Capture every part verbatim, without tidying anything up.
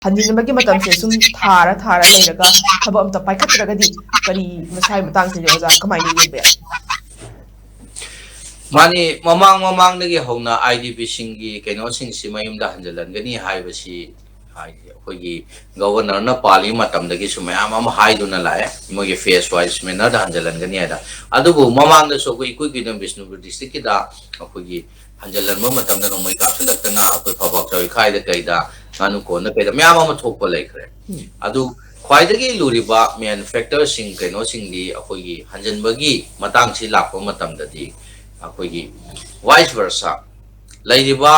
ꯍꯟꯖꯤꯟꯕꯒꯤ ꯃꯇꯝꯁꯦ ꯁꯨꯝ ꯊꯥꯔ ꯊꯥꯔ ꯂꯩꯔꯒ ꯊꯕꯛ ꯑꯝꯇ ꯄꯥꯏꯈꯠꯇ꯭ꯔꯒꯗꯤ ꯀꯔꯤ, ꯃꯁꯥꯒꯤ ꯃꯇꯥꯡꯁꯤꯗꯤ ꯑꯣꯖꯥ ꯀꯃꯥꯏꯅ ꯌꯦꯡꯕ ꯌꯥꯏ? ꯃꯥꯅꯤ, ꯃꯃꯥꯡ ꯃꯃꯥꯡꯗꯒꯤ ꯍꯧꯅ ꯑꯥꯏ ꯗꯤ ꯄꯤꯁꯤꯡꯒꯤ ꯀꯩꯅꯣꯁꯤꯡꯁꯤ ꯃꯌꯨꯝꯗ ꯍꯟꯖꯤꯜꯍꯟꯒꯅꯤ ꯍꯥꯏꯕꯁꯤ ꯍꯥꯏꯗꯤ ꯑꯩꯈꯣꯏꯒꯤ ꯒꯕꯔꯅꯔꯅ ꯄꯥꯜꯂꯤ ꯃꯇꯝꯗꯒꯤꯁꯨ ꯃꯌꯥꯝ ꯑꯃ ꯍꯥꯏꯗꯨꯅ ꯂꯥꯛꯑꯦ, ꯃꯣꯏꯒꯤ ꯐꯦꯁ ꯋꯥꯏꯁ ꯃꯦꯅꯔꯗ ꯍꯟꯖꯤꯜꯍꯟꯒꯅꯤ ꯍꯥꯏꯗ꯫ ꯑꯗꯨꯕꯨ ꯃꯃꯥꯡꯗꯁꯨ ꯑꯩꯈꯣꯏ ꯏꯀꯨꯏ ꯀꯨꯏꯗꯅ ꯕꯤꯁꯅꯨꯄꯨꯔ ꯗꯤꯁꯇ꯭ꯔꯤꯛꯀꯤꯗ ꯑꯩꯈꯣꯏꯒꯤ ꯍꯟꯖꯤꯜꯍꯟꯕ ꯃꯇꯝꯗ ꯅꯣꯡꯃꯩ ꯀꯥꯞꯁꯤꯜꯂꯛꯇꯅ ꯑꯩꯈꯣꯏ ꯐꯥꯎꯕꯥꯛ ꯆꯥꯎꯏꯈꯥꯏꯗ ꯀꯩꯗ, ꯉꯥꯅꯨ ꯀꯣꯟꯗ ꯀꯩꯗ ꯃꯌꯥꯝ ꯑꯃ ꯊꯣꯛꯄ ꯂꯩꯈ꯭ꯔꯦ꯫ ꯑꯗꯨ ꯈ꯭ꯋꯥꯏꯗꯒꯤ ꯂꯨꯔꯤꯕ ꯃꯦꯟ ꯐꯦꯛꯇꯔꯁꯤꯡ ꯀꯩꯅꯣꯁꯤꯡꯗꯤ ꯑꯩꯈꯣꯏꯒꯤ ꯍꯟꯖꯤꯟꯕꯒꯤ ꯃꯇꯥꯡꯁꯤ ꯂꯥꯛꯄ ꯃꯇꯝꯗꯗꯤ ꯑꯩꯈꯣꯏꯒꯤ ꯋꯥꯏꯁ ꯚꯔꯁꯥ ꯂꯩꯔꯤꯕ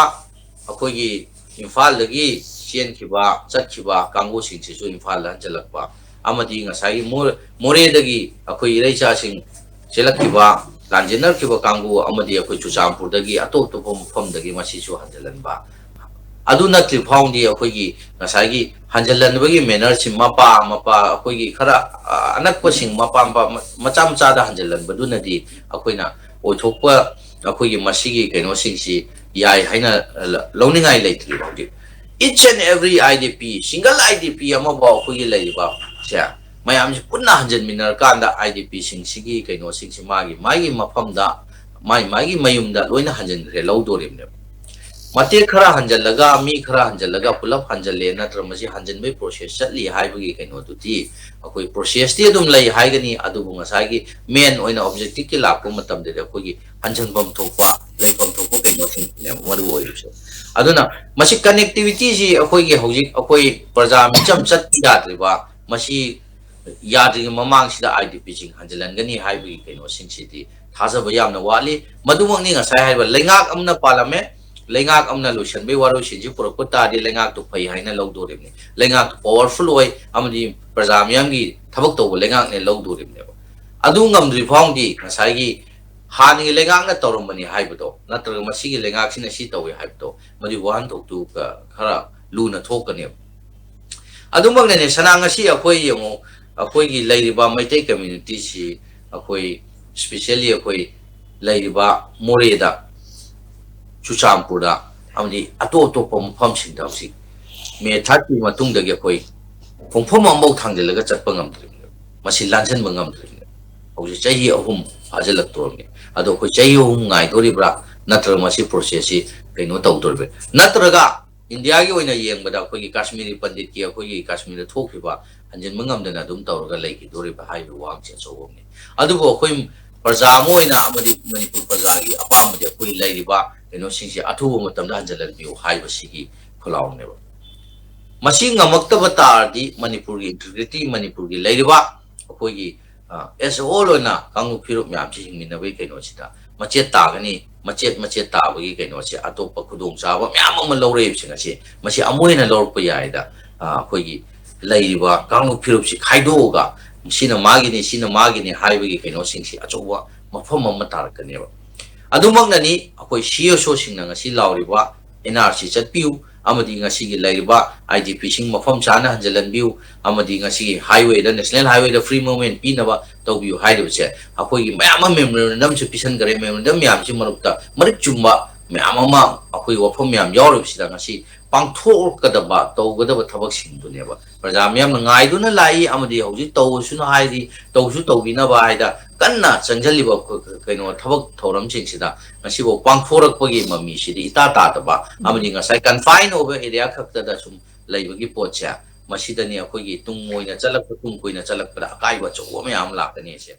ꯑꯩꯈꯣꯏꯒꯤ ꯏꯝꯐꯥꯜꯗꯒꯤ ꯆꯦꯟꯈꯤꯕ, ꯆꯠꯈꯤꯕ ꯀꯥꯡꯕꯨꯁꯤꯡꯁꯤꯁꯨ ꯏꯝꯐꯥꯜꯗ ꯍꯟꯖꯤꯜꯂꯛꯄ, ꯑꯃꯗꯤ ꯉꯁꯥꯏꯒꯤ ꯃꯣ-, ꯃꯣꯔꯦꯗꯒꯤ ꯑꯩꯈꯣꯏ ꯏꯔꯩꯆꯥꯁꯤꯡ ꯆꯦꯜꯂꯛꯈꯤꯕ, ꯂꯥꯟꯖꯦꯟꯅꯔꯛꯈꯤꯕ ꯀꯥꯡꯕꯨ, ꯑꯃꯗꯤ ꯑꯩꯈꯣꯏ ꯆꯨꯔꯆꯥꯟꯄꯨꯔꯗꯒꯤ ꯑꯇꯣꯞ ꯑꯇꯣꯞꯄ ꯃꯐꯝꯗꯒꯤ ꯃꯁꯤꯁꯨ ꯍꯟꯖꯤꯜꯍꯟꯕ꯫ ꯑꯗꯨ ꯅꯠꯇ꯭ꯔꯤ ꯐꯥꯎꯗꯤ ꯑꯩꯈꯣꯏꯒꯤ ꯉꯁꯥꯏꯒꯤ ꯍꯟꯖꯤꯜꯍꯟꯕꯒꯤ ꯃꯦꯅꯔꯁꯤ ꯃꯄꯥ ꯃꯄꯥ ꯑꯩꯈꯣꯏꯒꯤ ꯈꯔ, ꯑ, ꯑꯅꯛꯄꯁꯤꯡ ꯃꯄꯥ ꯃꯄꯥ ꯃꯆꯥ ꯃꯆꯥꯗ ꯍꯟꯖꯤꯜꯍꯟꯕꯗꯨꯅꯗꯤ ꯑꯩꯈꯣꯏꯅ ꯑꯣꯏꯊꯣꯛꯄ, ꯑꯩꯈꯣꯏꯒꯤ ꯃꯁꯤꯒꯤ ꯀꯩꯅꯣꯁꯤꯡꯁꯤ ꯌꯥꯏ ꯍꯥꯏꯅ ꯂ-, ꯂꯧꯅꯤꯡꯉꯥꯏ ꯂꯩꯇ꯭ꯔꯤꯕ ꯍꯧꯖꯤꯛ꯫ Each and every I D P, single I D P ꯑꯃꯐꯥꯎ ꯑꯩꯈꯣꯏꯒꯤ ꯂꯩꯔꯤꯕ ꯁꯦ ꯃꯌꯥꯝꯁꯤ ꯄꯨꯟꯅ ꯍꯟꯖꯤꯟꯃꯤꯟꯅꯔꯀꯥꯟꯗ I D P ꯁꯤꯡꯁꯤꯒꯤ ꯀꯩꯅꯣꯁꯤꯡꯁꯤ ꯃꯥꯒꯤ ꯃꯥꯒꯤ ꯃꯐꯝꯗ, ꯃꯥꯒꯤ ꯃꯥꯒꯤ ꯃꯌꯨꯝꯗ ꯂꯣꯏꯅ ꯍꯟꯖꯤꯟꯈ꯭ꯔꯦ, ꯂꯧꯗꯣꯔꯤꯕꯅꯦꯕ꯫ ꯃꯇꯦꯛ ꯈꯔ ꯍꯟꯖꯤꯜꯂꯒ, ꯃꯤ ꯈꯔ ꯍꯟꯖꯤꯜꯂꯒ ꯄꯨꯂꯞ ꯍꯟꯖꯤꯜꯂꯦ, ꯅꯠꯇ꯭ꯔꯒ ꯃꯁꯤ ꯍꯟꯖꯤꯟꯕꯒꯤ ꯄ꯭ꯔꯣꯁꯦꯁ ꯆꯠꯂꯤ ꯍꯥꯏꯕꯒꯤ ꯀꯩꯅꯣꯗꯨꯗꯤ ꯑꯩꯈꯣꯏ ꯄ꯭ꯔꯣꯁꯦꯁꯇꯤ ꯑꯗꯨꯝ ꯂꯩ ꯍꯥꯏꯒꯅꯤ, ꯑꯗꯨꯕꯨ ꯉꯁꯥꯏꯒꯤ ꯃꯦꯟ ꯑꯣꯏꯅ ꯑꯣꯕꯖꯦꯛꯇꯤꯞꯀꯤ ꯂꯥꯛꯄ ꯃꯇꯝꯗꯗꯤ ꯑꯩꯈꯣꯏꯒꯤ ꯍꯟꯖꯤꯟꯐꯝ ꯊꯣꯛꯄ, ꯂꯩꯐꯝ ꯊꯣꯛꯄ ꯀꯩꯅꯣꯁꯤꯡꯁꯤꯅꯦꯕ ꯃꯔꯨ ꯑꯣꯏꯔꯤꯕꯁꯦ꯫ ꯑꯗꯨꯅ ꯃꯁꯤ ꯀꯅꯦꯛꯇꯤꯕꯤꯇꯤꯁꯤ ꯑꯩꯈꯣꯏꯒꯤ ꯍꯧꯖꯤꯛ ꯑꯩꯈꯣꯏ ꯄ꯭ꯔꯖꯥ ꯃꯤꯆꯝ ꯆꯠꯄ ꯌꯥꯗ꯭ꯔꯤꯕ, ꯃꯁꯤ ꯌꯥꯗ꯭ꯔꯤꯉꯩ ꯃꯃꯥꯡꯁꯤꯗ I D P ꯁꯤꯡ ꯍꯟꯖꯤꯜꯍꯟꯒꯅꯤ ꯍꯥꯏꯕꯒꯤ ꯀꯩꯅꯣꯁꯤꯡꯁꯤꯗꯤ ꯊꯥꯖꯕ ꯌꯥꯝꯅ ꯋꯥꯠꯂꯤ꯫ ꯃꯗꯨꯃꯛꯅꯤ ꯉꯁꯥꯏ ꯍꯥꯏꯔꯤꯕ ꯂꯩꯉꯥꯛ ꯑꯃꯅ ꯄꯥꯜꯂꯝꯃꯦ, ꯂꯩꯉꯥꯛ ꯑꯃꯅ ꯂꯣꯏꯁꯤꯟꯕꯒꯤ ꯋꯥꯔꯣꯏꯁꯤꯟꯁꯤ ꯄꯨꯔꯛꯄ ꯇꯥꯔꯗꯤ ꯂꯩꯉꯥꯛꯇꯨ ꯐꯩ ꯍꯥꯏꯅ ꯂꯧꯗꯣꯔꯤꯕꯅꯤ꯫ ꯂꯩꯉꯥꯛꯇꯨ ꯄꯋꯥꯔꯐꯨꯜ ꯑꯣꯏ ꯑꯃꯗꯤ ꯄ꯭ꯔꯖꯥ ꯃꯤꯌꯥꯝꯒꯤ ꯊꯕꯛ ꯇꯧꯕ ꯂꯩꯉꯥꯛꯅꯦ ꯂꯧꯗꯣꯔꯤꯕꯅꯦꯕ꯫ ꯑꯗꯨ ꯉꯝꯗ꯭ꯔꯤ ꯐꯥꯎꯗꯤ ꯉꯁꯥꯏꯒꯤ ꯍꯥꯟꯅꯒꯤ ꯂꯩꯉꯥꯛꯅ ꯇꯧꯔꯝꯕꯅꯤ ꯍꯥꯏꯕꯗꯣ ꯅꯠꯇ꯭ꯔꯒ ꯃꯁꯤꯒꯤ ꯂꯩꯉꯥꯛꯁꯤꯅ ꯁꯤ ꯇꯧꯏ ꯍꯥꯏꯕꯗꯣ ꯃꯗꯨꯒꯤ ꯋꯥꯍꯟꯊꯣꯛꯇꯨ ꯈꯔ ꯂꯨꯅ ꯊꯣꯛꯀꯅꯦꯕ꯫ ꯑꯗꯨꯃꯛꯅꯅꯦ, ꯁꯅꯥ, ꯉꯁꯤ ꯑꯩꯈꯣꯏ ꯌꯦꯡꯉꯨ, ꯑꯩꯈꯣꯏꯒꯤ ꯂꯩꯔꯤꯕ ꯃꯩꯇꯩ ꯀꯝꯃ꯭ꯌꯨꯅꯤꯇꯤꯁꯤ ꯑꯩꯈꯣꯏ, ꯏꯁꯄꯤꯁꯦꯜꯂꯤ ꯑꯩꯈꯣꯏ ꯂꯩꯔꯤꯕ ꯃꯣꯔꯦꯗ, ꯆꯨꯔꯆꯥꯟꯄꯨꯔꯗ ꯑꯃꯗꯤ ꯑꯇꯣꯞ ꯑꯇꯣꯞꯄ ꯃꯐꯝꯁꯤꯡꯗ ꯍꯧꯖꯤꯛ ꯃꯦ ꯊꯥꯔꯇꯤ ꯃꯇꯨꯡꯗꯒꯤ ꯑꯩꯈꯣꯏ ꯈꯣꯡꯐꯝ ꯑꯃꯐꯥꯎ ꯊꯥꯡꯖꯤꯜꯂꯒ ꯆꯠꯄ ꯉꯝꯗ꯭ꯔꯤꯕꯅꯦꯕ꯫ ꯃꯁꯤ ꯂꯥꯟꯖꯟꯕ ꯉꯝꯗ꯭ꯔꯤꯕꯅꯦꯕ꯫ ꯍꯧꯖꯤꯛ ꯆꯍꯤ ꯑꯍꯨꯝ ꯐꯥꯖꯤꯜꯂꯛꯇꯣꯔꯕꯅꯤ꯫ ꯑꯗꯣ ꯑꯩꯈꯣꯏ ꯆꯍꯤ ꯑꯍꯨꯝ ꯉꯥꯏꯗꯣꯔꯤꯕ꯭ꯔꯥ, ꯅꯠꯇ꯭ꯔꯒ ꯃꯁꯤ ꯄ꯭ꯔꯣꯁꯦꯁꯁꯤ ꯀꯩꯅꯣ ꯇꯧꯗꯣꯔꯤꯕ꯭ꯔꯥ? ꯅꯠꯇ꯭ꯔꯒ ꯏꯟꯗꯤꯌꯥꯒꯤ ꯑꯣꯏꯅ ꯌꯦꯡꯕꯗ ꯑꯩꯈꯣꯏꯒꯤ ꯀꯥꯁꯃꯤꯔꯤ ꯄꯟꯗꯤꯠꯀꯤ ꯑꯩꯈꯣꯏꯒꯤ ꯀꯥꯁꯃꯤꯔꯗ ꯊꯣꯛꯈꯤꯕ ꯍꯟꯖꯤꯟꯕ ꯉꯝꯗꯅ ꯑꯗꯨꯝ ꯇꯧꯔꯒ ꯂꯩꯈꯤꯗꯣꯔꯤꯕ꯭ꯔꯥ ꯍꯥꯏꯕꯒꯤ ꯋꯥꯍꯪꯁꯤ ꯑꯆꯧꯕ ꯑꯃꯅꯤ꯫ ꯑꯗꯨꯕꯨ ꯑꯩꯈꯣꯏ ꯄ꯭ꯔꯖꯥ ꯑꯃ ꯑꯣꯏꯅ ꯑꯃꯗꯤ ꯃꯅꯤꯄꯨꯔ ꯄ꯭ꯔꯖꯥꯒꯤ ꯑꯄꯥꯝꯕꯗꯤ ꯑꯩꯈꯣꯏ ꯂꯩꯔꯤꯕ ꯀꯩꯅꯣꯁꯤꯡꯁꯦ ꯑꯊꯨꯕ ꯃꯇꯝꯗ ꯍꯟꯖꯤꯜꯍꯟꯕꯤꯌꯨ ꯍꯥꯏꯕꯁꯤꯒꯤ ꯈꯣꯜꯂꯥꯎꯅꯦꯕ꯫ ꯃꯁꯤ ꯉꯝꯃꯛꯇꯕ ꯇꯥꯔꯗꯤ ꯃꯅꯤꯄꯨꯔꯒꯤ ꯏꯟꯇꯤꯒ꯭ꯔꯤꯇꯤ, ꯃꯅꯤꯄꯨꯔꯒꯤ ꯂꯩꯔꯤꯕ ꯑꯩꯈꯣꯏꯒꯤ, ꯑ, as a whole ꯑꯣꯏꯅ ꯀꯥꯡꯂꯨꯞ ꯐꯤꯔꯨꯞ ꯃꯌꯥꯝꯁꯤ ꯍꯤꯡꯃꯤꯟꯅꯕꯒꯤ ꯀꯩꯅꯣꯁꯤꯗ ꯃꯆꯦꯠ ꯇꯥꯒꯅꯤ꯫ ꯃꯆꯦꯠ ꯃꯆꯦꯠ ꯇꯥꯕꯒꯤ ꯀꯩꯅꯣꯁꯦ, ꯑꯇꯣꯞꯄ ꯈꯨꯗꯣꯡꯆꯥꯕ ꯃꯌꯥꯝ ꯑꯃ ꯂꯧꯔꯛꯏꯕꯁꯤꯡ ꯑꯁꯤ, ꯃꯁꯤ ꯑꯃꯨꯛ ꯍꯦꯟꯅ ꯂꯧꯔꯛꯄ ꯌꯥꯏꯗ꯫ ꯑ, ꯑꯩꯈꯣꯏꯒꯤ ꯂꯩꯔꯤꯕ ꯀꯥꯡꯂꯨꯞ ꯐꯤꯔꯨꯞꯁꯤ ꯈꯥꯏꯗꯣꯛꯑꯒ, ꯁꯤꯅ ꯃꯥꯒꯤꯅꯤ, ꯁꯤꯅ ꯃꯥꯒꯤꯅꯤ ꯍꯥꯏꯕꯒꯤ ꯀꯩꯅꯣꯁꯤꯡꯁꯤ ꯑꯆꯧꯕ ꯃꯐꯝ ꯑꯃ ꯇꯥꯔꯛꯀꯅꯦꯕ꯫ ꯑꯗꯨꯃꯛꯅꯅꯤ ꯑꯩꯈꯣꯏ ꯁꯤ ꯑꯦꯁ ꯑꯣꯁꯤꯡꯅ ꯉꯁꯤ ꯂꯥꯎꯔꯤꯕ, "ꯑꯦꯟ ꯑꯥꯔ ꯁꯤ ꯆꯠꯄꯤꯌꯨ, ꯑꯃꯗꯤ ꯉꯁꯤꯒꯤ ꯂꯩꯔꯤꯕ ꯑꯥꯏ ꯗꯤ ꯄꯤꯁꯤꯡ ꯃꯐꯝ ꯆꯥꯅ ꯍꯟꯖꯤꯜꯍꯟꯕꯤꯌꯨ, ꯑꯃꯗꯤ ꯉꯁꯤꯒꯤ ꯍꯥꯏꯋꯦꯗ, ꯅꯦꯁꯅꯦꯜ ꯍꯥꯏꯋꯦꯗ ꯐ꯭ꯔꯤ ꯃꯨꯚꯃꯦꯟ ꯄꯤꯅꯕ ꯇꯧꯕꯤꯌꯨ" ꯍꯥꯏꯔꯤꯕꯁꯦ, ꯑꯩꯈꯣꯏꯒꯤ ꯃꯌꯥꯝ ꯑꯃ ꯃꯦꯃꯣꯔꯦꯟꯗꯝꯁꯨ ꯄꯤꯁꯟꯈꯔꯦ꯫ ꯃꯦꯃꯣꯔꯦꯟꯗꯝ ꯃꯌꯥꯝꯁꯤ ꯃꯔꯛꯇ ꯃꯔꯤꯛ ꯆꯨꯝꯕ ꯃꯌꯥꯝ ꯑꯃ, ꯑꯩꯈꯣꯏ ꯋꯥꯐꯝ ꯃꯌꯥꯝ ꯌꯥꯎꯔꯤꯕꯁꯤꯗ ꯉꯁꯤ ꯄꯥꯡꯊꯣꯛꯀꯗꯕ, ꯇꯧꯒꯗꯕ ꯊꯕꯛꯁꯤꯡꯗꯨꯅꯦꯕ ꯄ꯭ꯔꯖꯥ ꯃꯤꯌꯥꯝꯅ ꯉꯥꯏꯗꯨꯅ ꯂꯥꯛꯏ꯫ ꯑꯃꯗꯤ ꯍꯧꯖꯤꯛ ꯇꯧꯁꯅꯨ ꯍꯥꯏꯔꯤ, ꯇꯧꯁꯨ ꯇꯧꯕꯤꯅꯕ ꯍꯥꯏꯗ ꯀꯟꯅ ꯆꯪꯁꯤꯜꯂꯤꯕ ꯀꯩꯅꯣ ꯊꯕꯛ ꯊꯧꯔꯝꯁꯤꯡꯁꯤꯗ ꯉꯁꯤꯐꯥꯎ ꯄꯥꯡꯊꯣꯔꯛꯄꯒꯤ ꯃꯃꯤꯁꯤꯗꯤ ꯏꯇꯥ ꯇꯥꯗꯕ, ꯑꯃꯗꯤ ꯉꯁꯥꯏ ꯀꯟꯐꯥꯏꯟ ꯑꯣꯏꯕ ꯑꯦꯔꯤꯌꯥ ꯈꯛꯇꯗ ꯁꯨꯝ ꯂꯩꯕꯒꯤ ꯄꯣꯠꯁꯦ, ꯃꯁꯤꯗꯅꯤ ꯑꯩꯈꯣꯏꯒꯤ ꯇꯨꯡ ꯑꯣꯏꯅ ꯆꯠꯂꯛꯄ, ꯇꯨꯡ ꯀꯣꯏꯅ ꯆꯠꯂꯛꯄꯗ ꯑꯀꯥꯏꯕ ꯑꯆꯧꯕ ꯃꯌꯥꯝ ꯑꯃ ꯂꯥꯛꯀꯅꯤ ꯁꯦ꯫